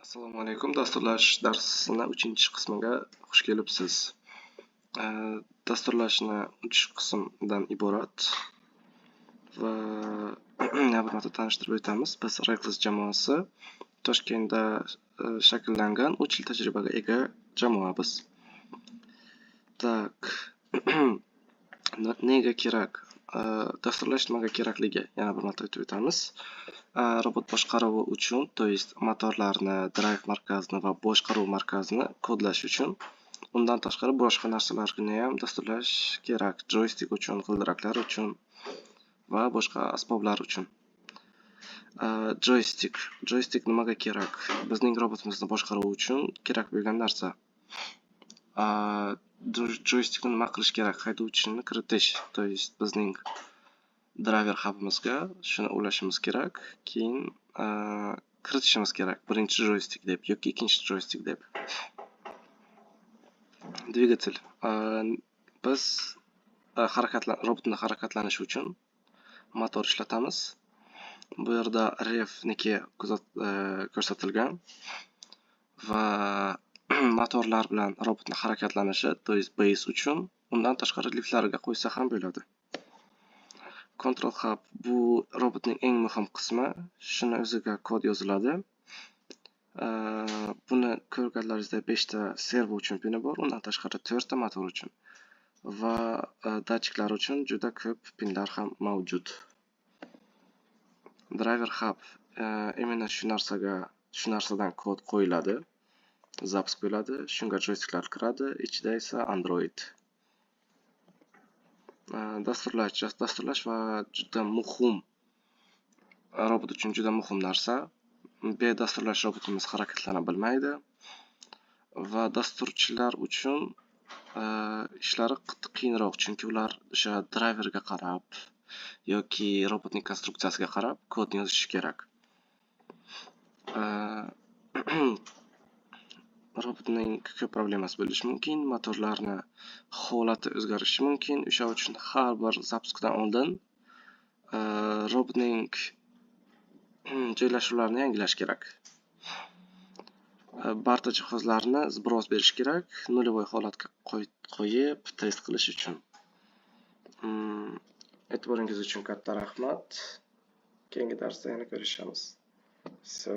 Assalomu alaykum. Dasturlash darsini uchinchi qismiga xush kelibsiz. Dasturlashni uch qismdan iborat va yana bir marta tanishtirib o'tamiz. Biz Reckless jamoasi, Toshkentda shakllangan, 3 yil tajribaga ega jamoamiz. Так. Nega kerak? Dasturlash nimaga kerakligi yana bir marta aytib o'tamiz. Robot boshqaruvi uchun, то есть motorlarni, drive markazini va boshqaruv markazini kodlash uchun. Undan tashqari, boshqa narsalarni ham dasturlash kerak. Joystik uchun, g'ildiraklar uchun va boshqa asboblar uchun. Joystik. Joystik nimaga kerak? Bizning robotimizni boshqaruv uchun kerak bo'lgan narsa. Joystikni nima qilish kerak? Haydovchini kiritish, то есть bizning driver hubimizga shuni ulashimiz kerak. Keyin kiritishimiz kerak birinchi joystik deb yoki ikkinchi joystik deb. Dvigatel. Biz robotni harakatlanishi uchun motor ishlatamiz. Bu yerda refniki ko'rsatilgan va motorlar bilan robotni harakatlanishi, то есть base uchun, undan tashqari liftlarga qo'ysa ham bo'ladi. Control hub bu robotning eng muhim qismi. Shuni o'ziga kod yoziladi. Buni ko'rganlaringizda beshta servo uchun pini bor, undan tashqari to'rtta motor uchun va datchiklar uchun juda ko'p pinlar ham mavjud. Driver hub именно shu narsaga, shu narsadan kod qo'yiladi, запуск bo'ladi, shunga joystiklar kiradi, ichida esa Android. Dasturlash va juda muhim, robot uchun juda muhim narsa. Be dasturlash robotimiz harakatlana bilmaydi va dasturchilar uchun ishlari qiyinroq, chunki ular o'sha driverga qarab yoki robotning konstruksiyasiga qarab kodni yozishi kerak. Robotning ko'p problemasi bo'lishi mumkin, motorlarni holati o'zgarishi mumkin. O'sha uchun har bir запуск dan oldin robotning joylashuvlarini yangilash kerak. Barcha jihozlarni сброс berish kerak, нулевой holatga qo'yib test qilish uchun. E'tiboringiz uchun katta rahmat. Keyingi darsda yana ko'rishamiz. Всё.